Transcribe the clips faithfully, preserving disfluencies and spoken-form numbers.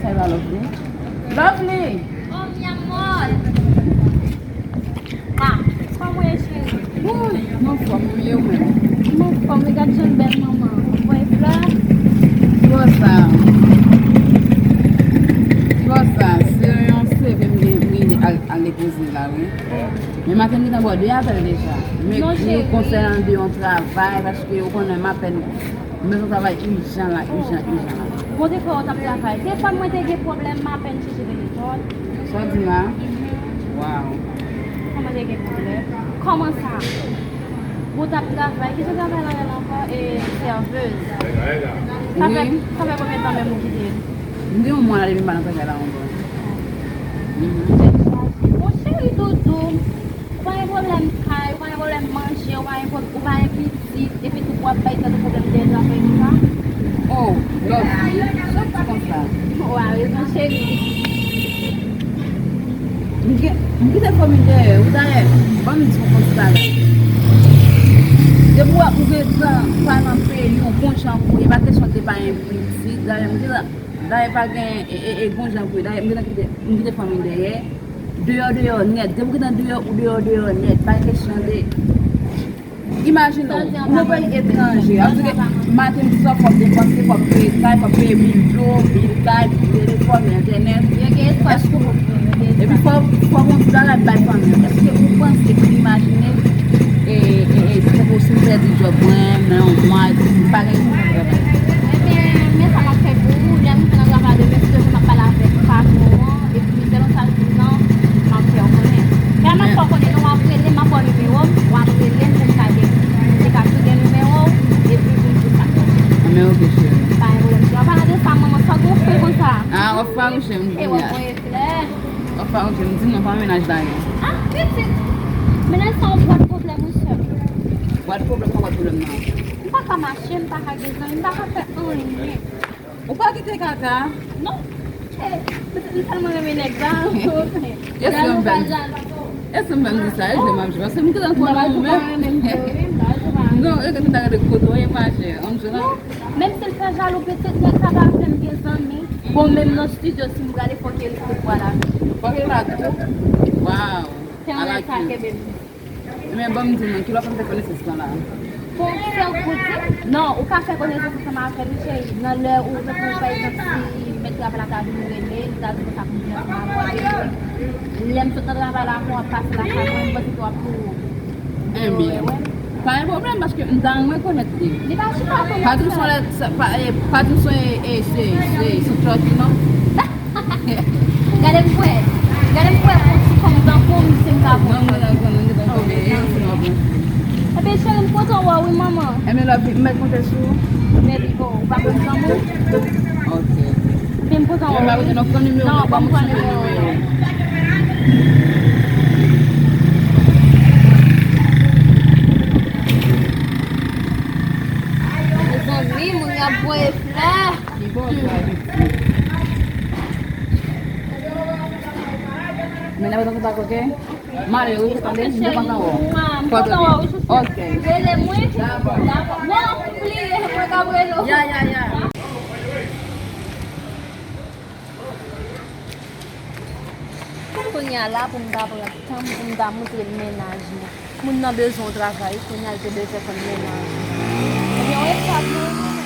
Hey, Lovely. Lovely! Oh, mi amor! Ah, kòman w ye, cheri? Woy, m anfòm, wi, e ou menm? M anfòm, wi, gad jan l bèl, manman. Ou voye flè? Ti bò sa. Ti bò sa, se yon C V m gen, m gen al, al depoze la, wi. Men maten m gentan ba w de apèl deja. M ekri w konsènan de yon travay, paske ou konnen m apèn M bezwen travay ijan la, ijan, ijan la. Bon, te fè w t ap travay. Telefòn mwen te gen pwoblèm, m apèn chèche telefòn. Sa w di m la? Waw. Kòman te gen pwoblèm? Kòman sa? Bon, w t ap travay. Ki jan travay la rele ankò? E, sèvez. Sa fè, sa fè konbyen tan menm ou kite l? M gen yon mwa la depi m pa nan travay la ankò. Bon, cheri doudou, ou pa gen pwoblèm kay, ou pa gen pwoblèm manje, ou pa gen pwob-, ou pa gen pitit, epi tou w ap bay tèt ou pwoblèm dèyè zafè konsa? Oh, Lovely, sa w di konsa? Ou a rezon, cheri. M gen, m kite fanmi dèyè, wi, dayè, ban m di w konsa la. Depi w ap, ou gen tan, pa nan peyi w, bon jan pou ye, pa kesyon de pa gen pitit, dayè, m gentan, dayè, pa gen, e, e, e, bon jan pou ye, dayè, m gentan kite, m kite fanmi dèyè. Deyò, deyò nèt. Depi w gentan deyò, ou deyò, deyò nèt. Pa kesyon de. Imajine w, ou nan peyi etranje. Sa vle di maten m sot, fò w depanse, fò w peye kay, fò w peye bil dlo, bil kay, bil telefòn, entènèt. Yo gen espas pou ou. Epi fò, fò w gon ti bagay bay fanmi w. Èske ou panse, ou imajine, e, e, e, si tankou si m pèdi djòb mwen nan yon mwa, epi m pa gen travay? Ebyen, men sa m ap fè pou ou, lè m rive nan travay demen, si Bondye m ap pale avèk patwon an, epi selon sa l di m nan, m ap fè w konnen. Lè m ap fè w konnen, non, w ap rele m, m ap ba w nimewo m, w ap rele m pou m ka gen, pou m te ka tou gen nimewo w, epi pou m di w sa k pase. Anben, oke, cheri. Pa gen pwoblèm, cheri. An palan de sa, manman, sa w gen w fè konsa? A, w ap fawouche m. E w ap voye flè. W ap fawouche m, di m non, pa mennaj la ye. A, pitit! Mennaj sa yon bwat pwoblèm, wi, sè m. Bwat pwoblèm, sa bwat pwoblèm nan? M pa ka mache, m pa ka gen zanmi, m pa ka fè anyen. Ou pa kite kaka? Non. Eh, pitit, m tèlman renmen nèg la. Èske m fè m, èske m fè m di sa, e jwe m ap jwe? Paske m gentan konnen ou menm. Non, e ke m ta rete kote w ye, pa jwe. Ann jwe la. Menm si l fè jalou, pitit, nèg sa pa vle m gen zanmi. Bon, menm nan estidyo, si m prale, fòk e li ki pou al avè m. Fòk e la tou? Waw. Se yon nèg sa kenbe m. Men ban m di mwen, kilè w konn fè konesans lan la? Bon, se w pou di. Non, ou ka fè konesans ansanm avè l, wi, cheri. Nan lè ou, tankou, pa egzanp, si mèt travay la ta vin rele, li ta di konsa pou vin ansanm avè w. Lè m sot nan travay la, pou w ap pase lakay mwen, m panse ke w ap tou. Enben, pa gen pwoblèm, paske m ta renmen konèt li. Li pa chita pou mwen. Pa di m se yon lè, se pa, e, pa di m se, e, se, se, se Chucky, non? Gade m kwè. Gade m kwè pou ti fanm tankou m, si m ka pran. Non, mwen la, mwen gentan konnen, e, se nòmal. Ebyen, cheri, m kontan wè w, wi, manman. Enben, love, m mèt konte sou ou? Baby, oh, ou pa konn zanmi w? Ok. Ebyen, m kontan wè w, wi. Non, pa m pran nimewo w. Mezanmi, moun yo ap voye flè. Men lè w kontak, ok? M ale, wi, tande, m kontan wè w. M kontan wè w, wi, chouchou. Ok. Rele mwen. Dakò. Non, bliye, mwen ka rele w. Ya, ya, ya. Kounye a la, pou m ta pran tan m, pou m ta montre l mennaj mwen. Moun nan bezwen yon travay, kounye a l te bezwen konn mennaj mwen. Ebyen, yon etap mwen, mwen menm.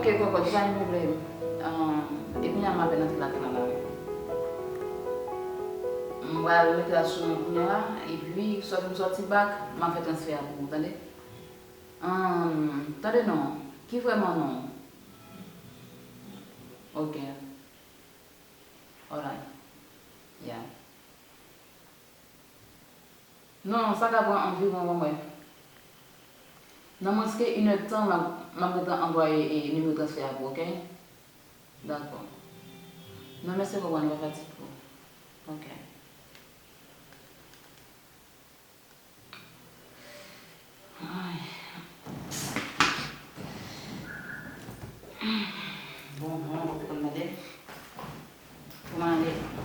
Ok, kòkòt, pa gen pwoblèm. Ahn, e kounye a m apèn antre lakay la la. M pral mete la sou non kounye a la, epi sòti m sòti bak, m ap fè transfè a pou ou, tande? Ahn, tande non, ki vrèman non? Ok. Alright. Yeah. Non, sa ka pran anviwon, ban m wè. Nan mwens ke inèdtan, m ap, m ap gentan anvwaye, e, nimewo transfè a pou ou, ok? Dakò. Non, mèsi, konprann, pa fatige w. Ok. Ay. Bon, mwen, mwen, mwen, mwen, mwen, mwen, mwen,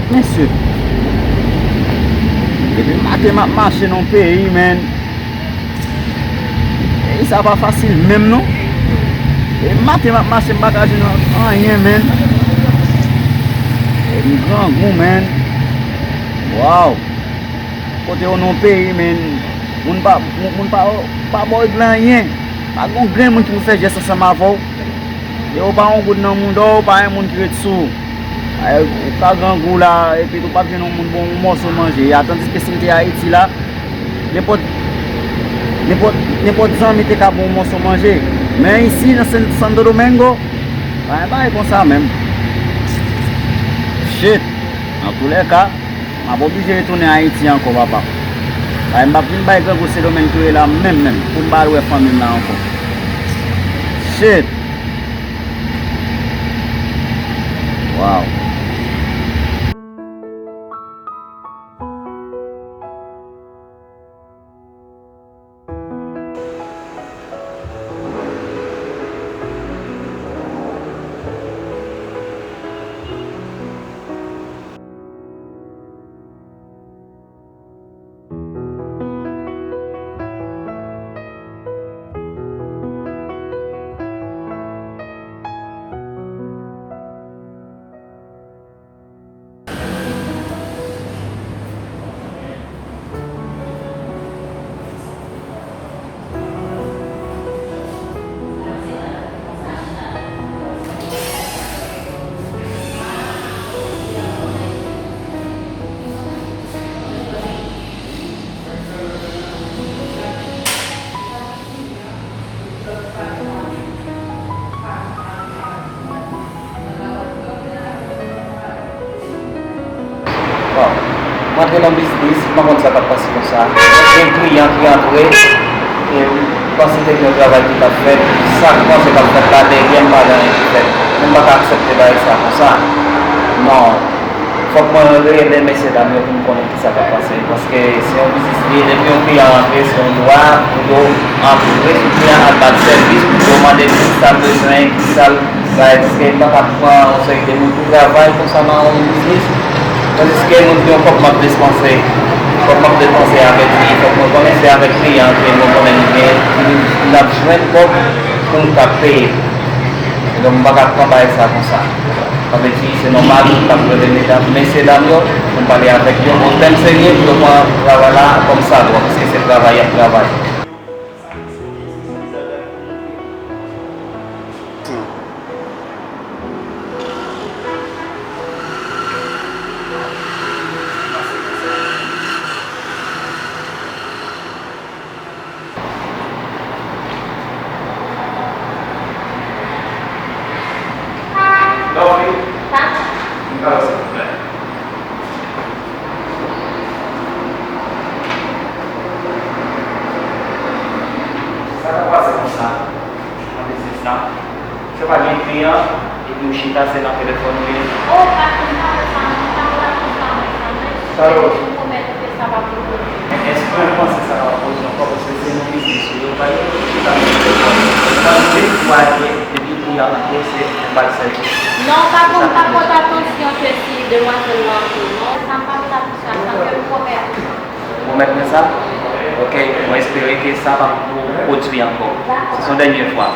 Mesye, depi maten m ap mache nan yon peyi, menn. Peyi sa pa fasil menm, non. Depi maten m ap mache, m pa ka jwenn anyen, menn. E m grangou, menn. Waw. Kote w nan yon peyi, menn, moun pa, moun, moun pa, pa ba w regle anyen. Pa gen yon grenn moun ki pou fè jès ansanm avè w. E w pa yon goud nan mouda w, pa gen moun ki ret sou ou. Ay, ou ka grangou la, epi tou p ap jwenn yon moun ba w yon mòso manje. A, tandiske si m te Ayiti la, nenpòt, nenpòt, nenpòt zanmi te ka ba w yon mòso manje. Men isi, nan Sen-, Santo Domingo, pa gen bagay konsa menm. Shit! Antoulèka, m ap oblije retounen Ayiti ankò, papa. Ay, m p ap vin bay grangou Sendomeng toure la menm, menm, pou m pa al wè fanmi m la ankò. Shit! Wow! Bon, m antre nan biznis, m pa konn sa k ap pase konsa. Gen kliyan ki antre, e m panse te gen yon travay ki t ap fèt. Sa k panse k ap fèt la, dèyè m pa gen anyen ki fèt. Men m pa ka aksepte bagay sa konsa. Non. Fòk mwen rele mesye dam yo pou m konnen kisa k ap pase. Paske se yon biznis li ye, depi yon kliyan rantre, se yon dwa pou yo antre sou kliyan al ba l sèvis, pou yo mande l kisa l bezwen, kisa l bay, paske m pa ka pran yon seri de moun pou travay konsa nan yon biznis. Tandiske moun di yon kòb m ap depanse, kòb m ap depanse avèk li, fòk mwen konnen se avèk kliyan ke mwen konnen li gen, n ap jwenn kòb pou m ka peye. Donk, m pa ka pran bagay sa konsa. Sa vle di, se nòmal pou m t ap rele medam, mesye dam yo, pou m pale avèk yo, an tèm serye, pou yo pran travay la kòm sa dwa, paske se travay y ap travay. Dòmi. Papa. Vin pale silvouplè. Sa k ap pase konsa nan biznis la? Se pa gen kliyan, epi w chita, se nan telefòn ou ye? Oh, patwon, m pa wè sa, non, m pa wè sa, non, sa, non. Sa yo. Ou pwomèt ou ke sa p ap repwodui. Men èske w panse sa p ap repwodui ankò? Paske se nan biznis ou ye, ou pa gen pou chita nan telefòn. Ou pa gen dwa gen depi kliyan antre, se pou ba l sèvis. Non, patwon, m pa pote atansyon ke si demwazèl la antre, non. Sa m pa pote atansyon a sa, ke m pwomèt ou sa. Pwomèt mwen sa? Oke, mwen espere ke sa p ap repwodui ankò. Se yon dènye fwa.